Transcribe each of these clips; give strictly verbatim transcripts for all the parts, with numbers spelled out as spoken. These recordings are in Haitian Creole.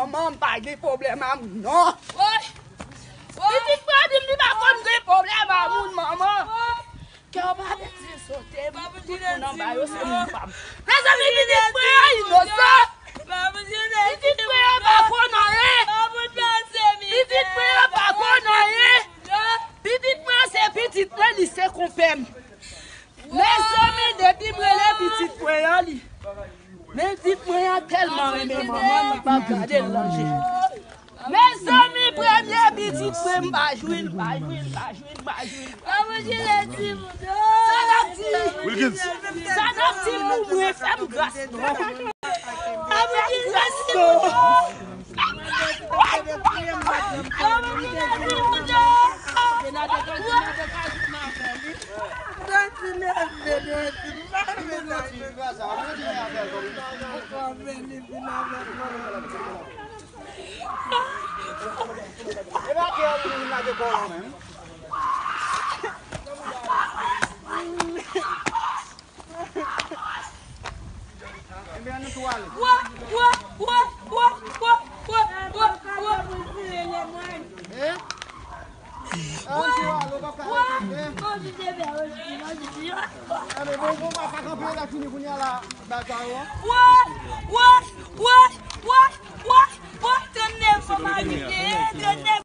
Manman, m pa gen pwoblèm a moun, non. Pitit mwen di m li pa konn gen pwoblèm a moun, manman. Kè w pa bezwen sote m. Tout moun anba yo se moun pa m. Mezanmi, pitit mwen an inosan. Pitit mwen an pa konn anyen. Pitit mwen an pa konn anyen. Pitit mwen an se pitit mwen, li se konpè m. Mezanmi, depi m rele pitit mwen an, li. Men pitit mwen an tèlman renmen manman, li pa gade l nan je. Mezanmi, premye pitit mwen, m pa jwi l, m pa jwi l, m pa jwi l, m pa jwi l, m pa jwi l. Sa n ap di? Wilkins. Sa n ap di pou mwen, fè m gras, non. Fè m gras, non. Ebyen, ann tou ale. Wa, wa, wa, wa, wa, wa, wa, wa, wa. Eh? Ann tou ale, ou p ap ka rete. Eh? Ann tou ale, bon, bon, pa kanpe la, fini kounye a la, bagay ou. Wa, wa, wa, wa, wa. Bon, trannèf an pa rive, trannèf.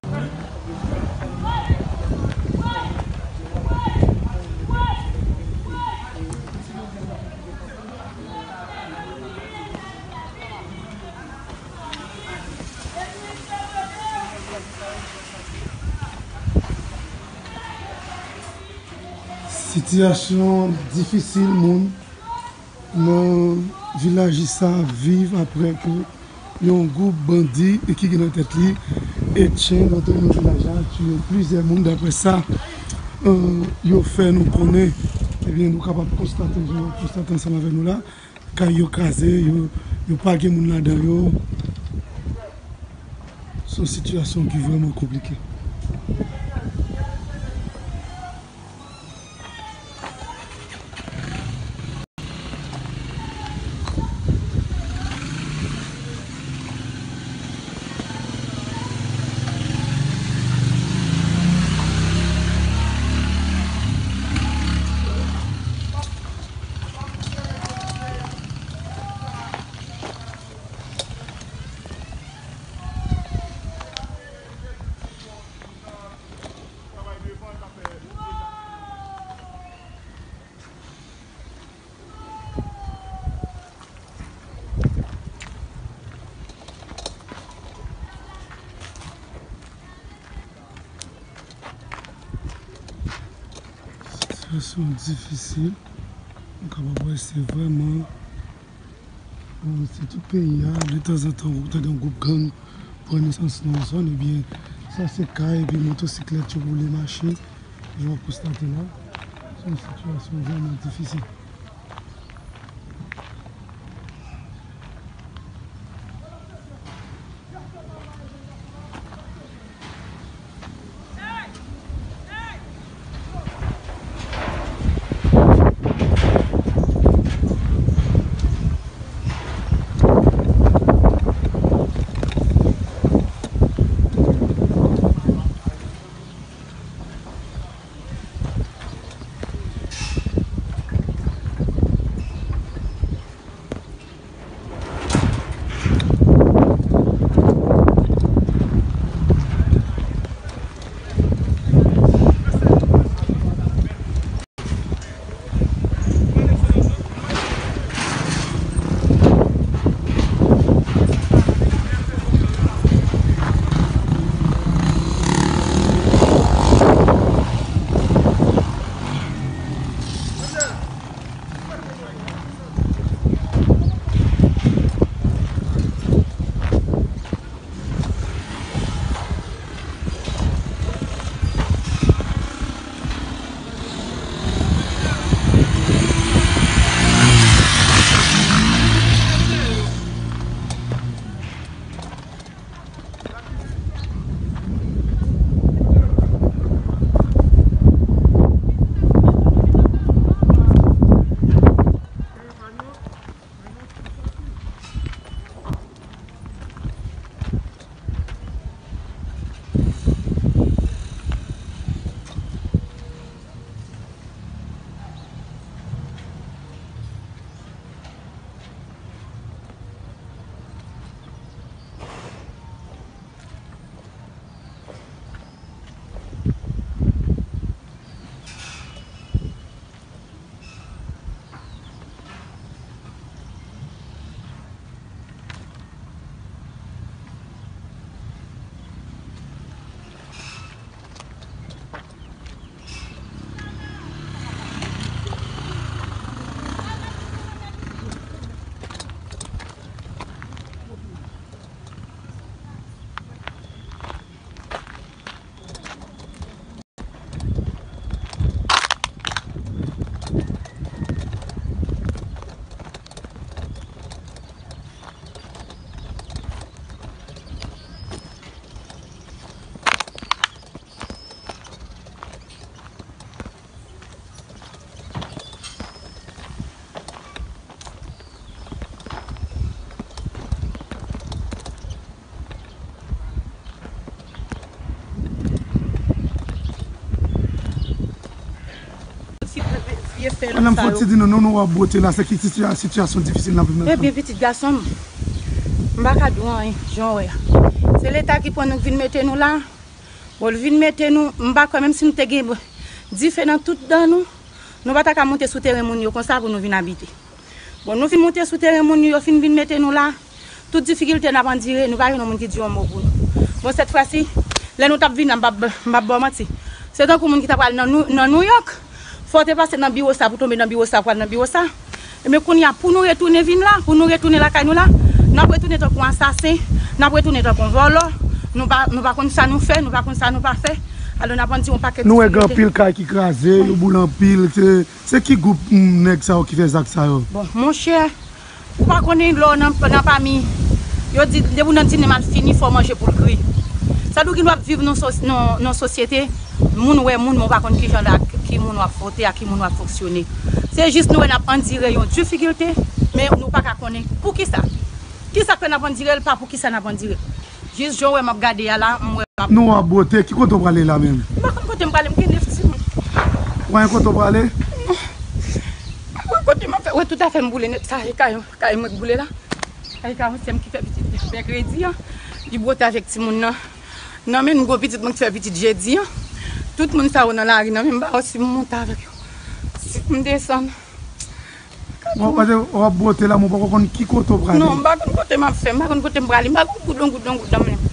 Sitiyasyon difisil, moun. Nan vilaj sa ap viv apre ke yon gwoup bandi ki gen nan tèt li Etchen rantre nan vilaj la, tiye plizyè moun. Daprè sa, eh, yo fè nou konnen, ebyen, nou kapab konstate, jan w ap konstate ansanm avèk nou la, kay yo kraze, yo, yo pa gen moun ladan yo. Se yon sitiyasyon ki vrèman konplike. Sitiyasyon difisil. Nou kapab wè se vrèman, bon, se tout peyi a, detanzantan ou tande yon gwoup gang pran nesans nan yon zòn, ebyen, sa se kay, epi motosiklèt yo boule mache, jan w ap konstate la. Se yon sitiyasyon vrèman difisil. Madanm, fò w di nou, nou, nou wè w ap bwote la, se ki sitiya-, sitiyasyon difisil n ap viv nan? Ebyen, pitit gason m, m pa ka di w anyen, jan w wè a. Se Leta ki pran nou, k vin mete nou la. Bon, l vin mete nou, m pa kwè, menm si nou te gen dife nan tout dan nou, nou pa ta ka monte sou teren moun yo konsa pou nou vin abite. Bon, nou fin monte sou teren moun yo, yo fin vin mete nou la. Tout difikilte n ap andire, nou pa jwenn yon moun ki di yon mo pou nou. Bon, sèt fwa si, lè nou t ap vin la, m p ap, m p ap ba w manti. Se tankou moun ki ta pral nan Nou-, nan Nouyòk, fò w te pase nan biwo sa, pou tonbe nan biwo sa, pou al nan biwo sa. Ebyen, kounye a, pou nou retounen vin la, pou nou retounen lakay nou la, n ap retounen tankou yon asasen, n ap retounen tankou yon vòlò. Nou pa, nou pa konn sa nou fè, nou pa konn sa nou pa fè. Alò, n ap andire yon pakèt difikilte. Nou wè gen anpil kay ki kraze, yo boule anpil. Se, se ki gwoup, mm, nèg sa yo ki fè zak sa yo? Bon, monchè, ou pa konnen lè w nan, nan pami, yo di, depi w nan tini mal fini, fò w manje pou l gri. Sa vle di w ap viv nan sos-, nan, nan sosyete, moun wè moun, men w pa konn ki jan la, ki moun w ap fwote, ak ki moun w ap fonksyone. Se jis nou wè n ap andire yon difikilte, men nou pa ka konnen poukisa. Kisa k fè n ap andire l, pa poukisa n ap andire l. Jis jan w wè m ap gade a la, m wè m ap Nou wè w ap bwote, ki kote w prale la menm? M pa konn kote m prale, m gen nèf timoun. Ou pa gen kote w prale? Non. M pa konn kote m ap fè, wè tout afè m boule nèt, sa e kay, kay mwen k boule la. Kay ka yon sè m ki fè pitit mèkredi an, li bwote avèk timoun nan. Nan men m gwo pitit mwen ki fè pitit jedi an. Tout moun sa yo nan lari nan men m, m pa wè si m monte avèk yo, si m desann. Bon, paske w ap bwote la, men w poko konn ki kote w prale. Non, m pa konn kote m ap fè, m pa konn kote m prale, m pa konn goudon, goudon, goudon menm.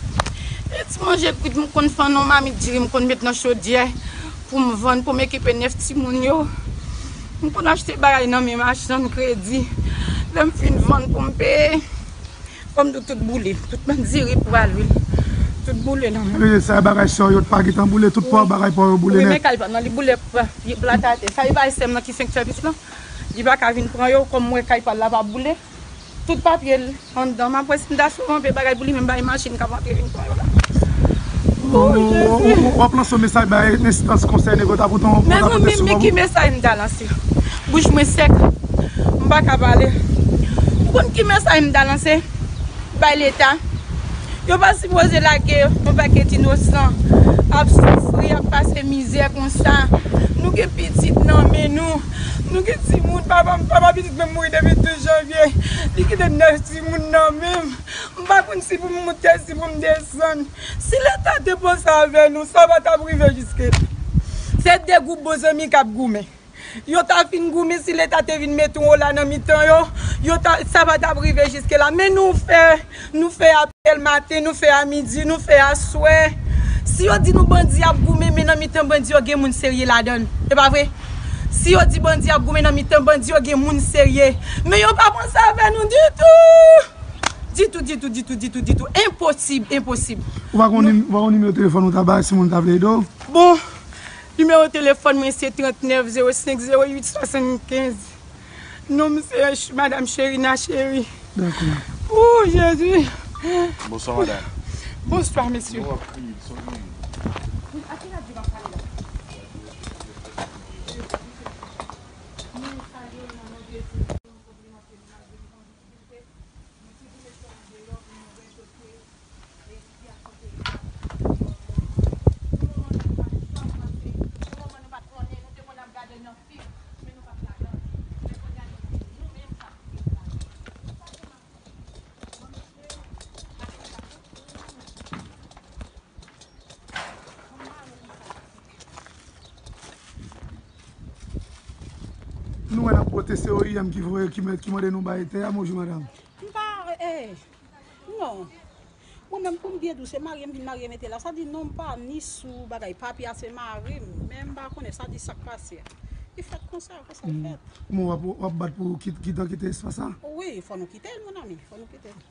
E ti manje kwit, m konn fann nan mamit diri, m konn met nan chodyè pou m vann, pou m ekipe nèf timoun yo. M konn achte bagay nan men machann kredi. Lè m fin vann pou m peye, kòm tout, tout boule, tout bann diri, pwa, lwil, tout boule nan men m. Sa vle di sa bagay sa yo t pa gentan boule, tout pwa bagay pa w yo boule nèt. Wi, men kay pa m nan, li boule, plat atè. Sa e bagay sè m nan ki fenk fè pis lan. Li pa ka vin pran yo, kòm m wè kay pa l la pa boule. Tout papye l anndan. M ap wè si m ta sou yon bagay pou li menm bay machin k ap antre vin pran yo la. O, Jezi. W ap lanse yon mesaj bay enstans konsène pou ta pote yon, pou ta pote sekou pou ou? Mezanmi, men ki mesaj m ta lanse? Bouch mwen sèk. M pa ka pale. Ou konn ki mesaj m ta lanse? Bay Leta. Yo pa sipoze lage yon pakèt inosan ap soufri, ap pase mizè konsa. Nou gen pitit nan men nou. Nou gen timoun, papa m, papa pitit mwen mouri depi douz janvye. Li kite nèf timoun nan men m. M pa konn si pou m monte, si pou m desann. Si Leta te panse avè nou, sa pa t ap rive jiske la. Se de gwoup bon zanmi k ap goumen. Yo ta fin goumen, si Leta te vin mete yon la nan mitan yo, yo ta, sa pa t ap rive jiske la. Men nou fè, nou fè apèl maten, nou fè a midi, nou fè aswè. Si yo di nou bandi ap goumen, men nan mitan bandi yo gen moun serye ladan l. E pa vre? Si yo di bandi ap goumen, nan mitan bandi yo gen moun serye. Men yo pa panse avè nou ditou. Ditou, ditou, ditou, ditou, ditou. Enposib, enposib. Ou pa gon nim-, ou pa gon nimewo telefòn ou ta bay si moun ta vle ede w? Bon, nimewo telefòn mwen se trannèf zewo senk zewo uit swasannkenz. Non m se Ch-, Madam Cherina Chéri. Dakò. O, Jezi. Bonswa, madanm. Bonswa, mesye. Nou ap kriye, son kriye. Nou wè n ap pote, se O I M ki voye, ki mè-, ki mande nou bay tè a. Bonjou, madanm. M pa, eh, non. Mwen menm, pou m byen di w, se marye m vin marye mete la. Sa di non, m pa ni sou bagay papye a, se mari m. Men m pa konnen, sa di sa k pase a. Li fèt konsa, konsa l fèt. Kòman w ap, w ap bat pou kit-, kit-, kite espas la? Wi, fò nou kite l, mon ami, fò nou kite l.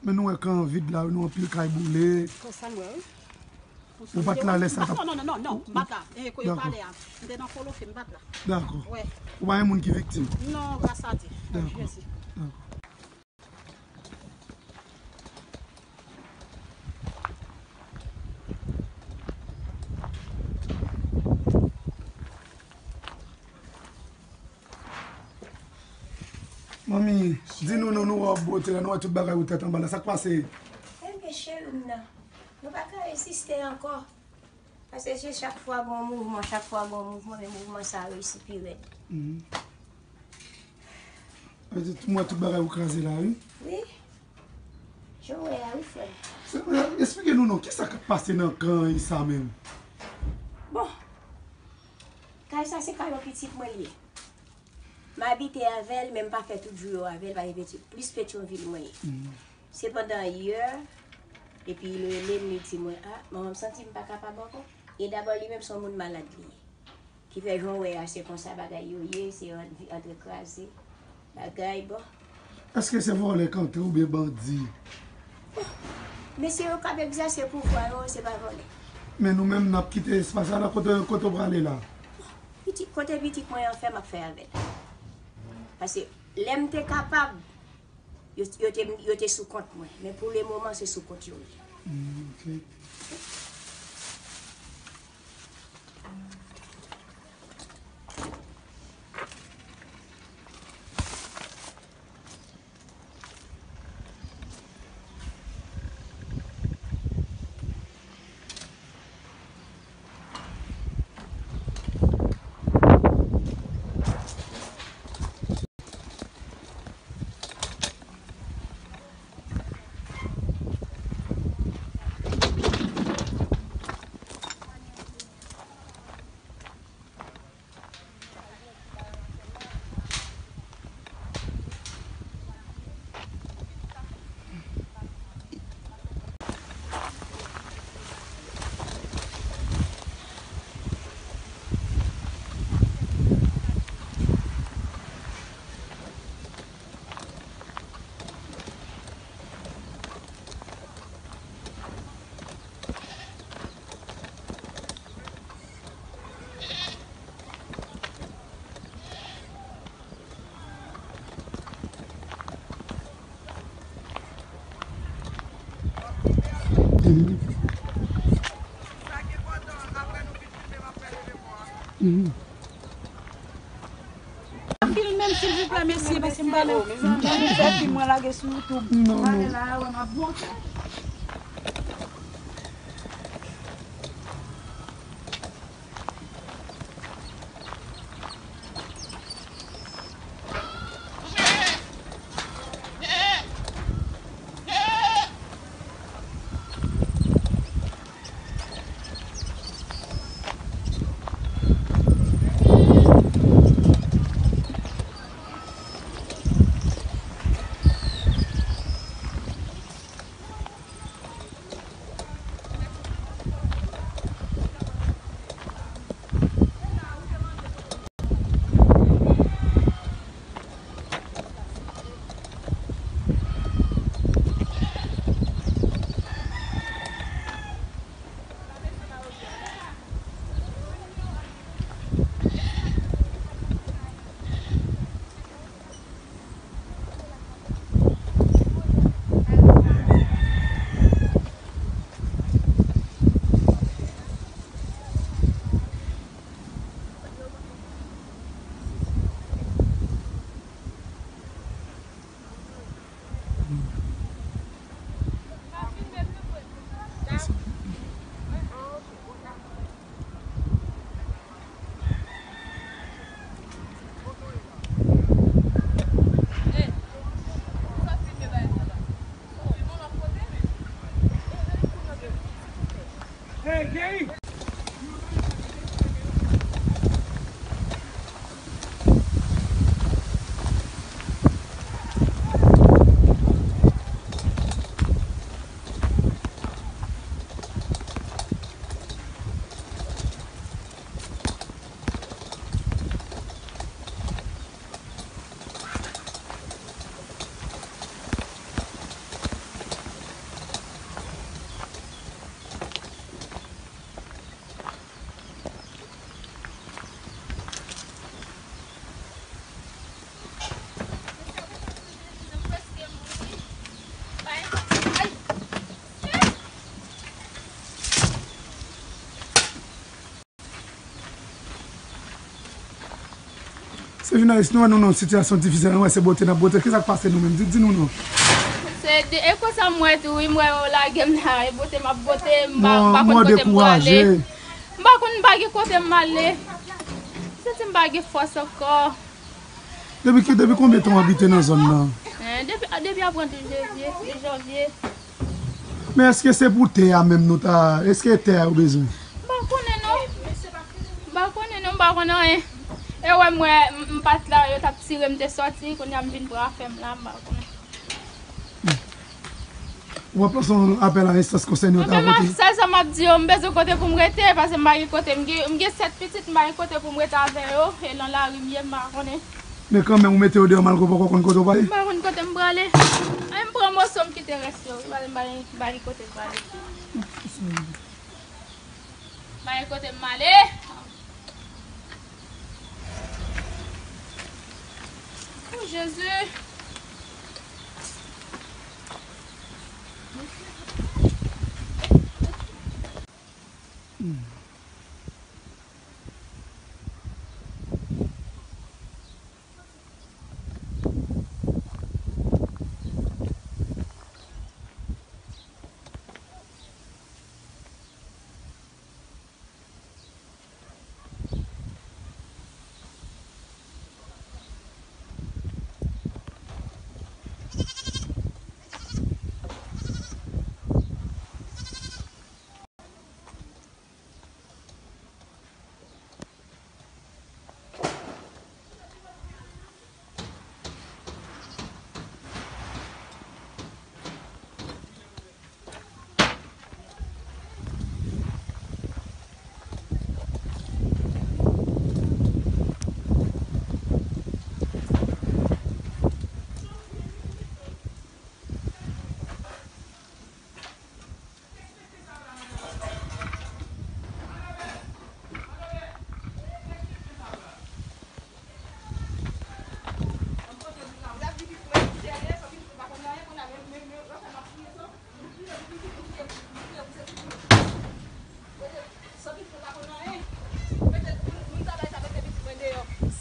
Men nou wè kan vid la, nou anpil kay boule. Konsa m wè, wi. Ou pa t la lè sa t ap... Non, non, non, non, non, m pa t la. E, kote yo pale a, m te nan Kolofe, m pa t la. Dakò. Wè. Ou pa gen moun ki viktim? Non, gras a Dye. Dakò. Jezi. Dakò. Manmi, di nou, nou, nou wè w ap bwote la, nou wè tout bagay ou tèt anba la. Sa k pase? Ebyen, cheri m nan, nou pa ka reziste ankò. Paske se chak fwa gon mouvman, chak fwa gon mouvman, men mouvman sa a resi pi rèd. Mhm. Mwen tout bagay ou kraze la, wi. Wi. Jan w wè a, wi, frè m. Eksplike nou non, kisa k ap pase nan kan sa menm? Bon, kay sa se kay yon pitit mwen li ye. M abite avè l, men m pa fè tout jou yo avè l, paske plis Petyonvil mwen ye. Sepandan, yè, epi li rele m, li di mwen, "A, manman, m santi m pa kapab ankò." E dabò, li menm se yon moun malad li ye. Ki fè jan w wè a, se konsa bagay yo ye, se ant-, antre kraze, bagay, bon. Èske se vòlè k antre oubyen bandi? Mesye yo k ap egzèse pouvwa yo, se pa vòlè. Men nou menm, n ap kite espas la, kote, kote w prale la? Pitit, kote pitit mwen an fè, m ap fè avè l. Paske lè m te kapab, yo, yo te, yo te sou kont mwen. Men pou le moman, se sou kont yo ye. Mm, ok. Filme m silvouplè mesye, paske m pa nan, m pa nan fè fim mwen lage sou YouTube. Non, non. Mwen la, wè m ap monte. Se jounalis nou an, nou nan yon sitiyasyon difisil, nou wè se bote n ap bote. Kisa k pase nou menm? Di, di nou non. Se de, e konsa m wè tou, wi, m wè yo lage m la, e bote m ap bote, m pa, m pa konn kote m prale. M pa konn, m pa gen kote m ale. M santi m pa gen fòs ankò. Depi ki, depi konbyen tan w abite nan zòn nan? Eh, depi, depi apre de janvye, de janvye. Men èske se pou tè a menm nou ta, èske tè a yo bezwen? M pa konnen non. M pa konnen non, m pa konnen anyen. E wè m wè m, m pa t la, yo t ap tire m te sòti, kounye a m vin pran afè m la, m pa konnen. Ou pa lanse yon apèl a enstans konsène yo ta vote? Sèl sa m ap di yo, m bezwen kote pou m rete, paske m pa gen kote. M gen, m gen sèt pitit, m pa gen kote pou m rete avè yo, e nan lari m ye, m pa konnen. Men kanmenm, ou mete yo deyò malgre ou poko konn kote ou prale? M pa konn kote m prale. Ay, m pran moso, m kite rès yo wi, paske m pa gen, m pa gen kote m prale. M pa gen kote m prale. O Jezi!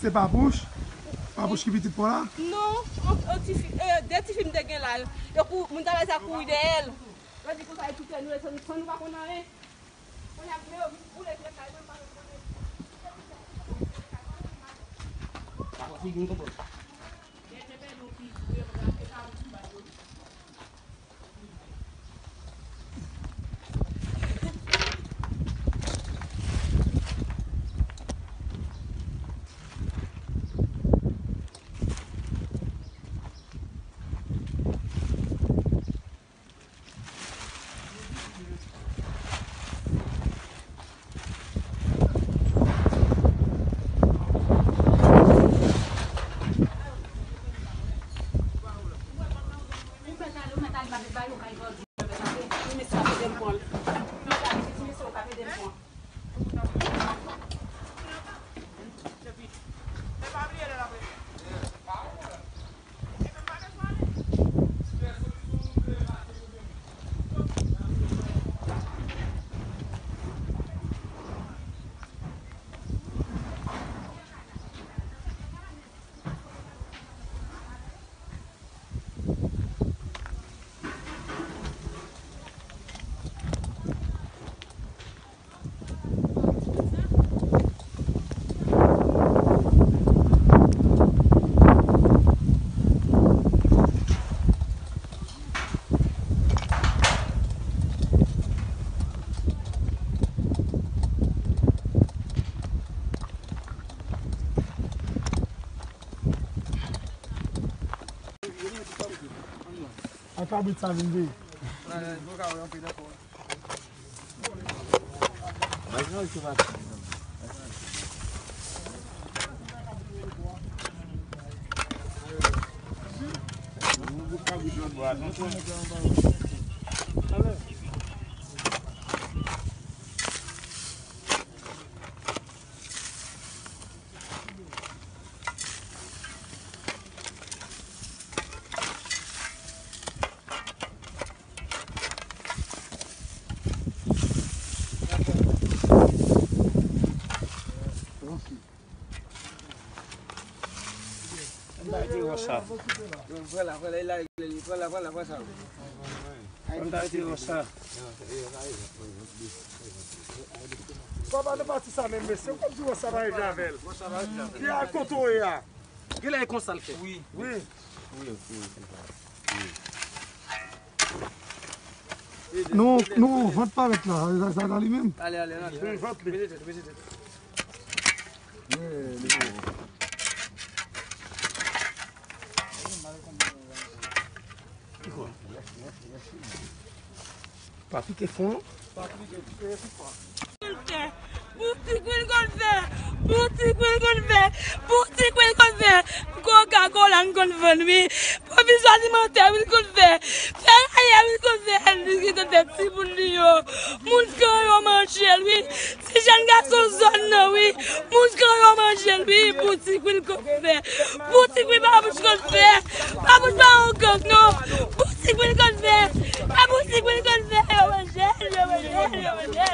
Se Papouch? Papouch ki pitit pa w la? Non, yon, yon tifi, eh, de tifi m te gen la. Yo kou, moun travay sa kouri dèyè l. Yo di konsa, yo kite nou, e san nou pa konn anyen. Kounye a, yo vin boule vye kay mwen, m pa konn kote. Ak kabrit sa vin veye. Pran la, pran la, pran la, pran sa. Papa, nou pati sa menm, mesye. Ou konn di wè sa pa regle avè l. Ki a kote w ye a? Genlè e konsa l fè. Wi. Nou, nou, vant parèt la, sa, sa, sa li menm. Ale, ale, ale. Wi, vant li. Beze tèt, beze tèt. Pa pike fon. Boutik wi l konn fè. Boutik wi l konn fè. Boutik wi l konn fè. Koka kola l konn vann wi. Pwovizyon alimantè wi l konn fè. Ferayè wi l konn fè. Li ki konn fè timoun li yo. Moun kan yo manje l wi. Ti jèn gason zòn nan wi. Moun kan yo manje l wi. Boutik wi l konn fè. Boutik wi pa bouch konn fè. Pa bouch pa yon gang non. Boutik wi l konn fè. Pa boutik wi l konn fè. Yo manje l, yo manje l, yo manje l.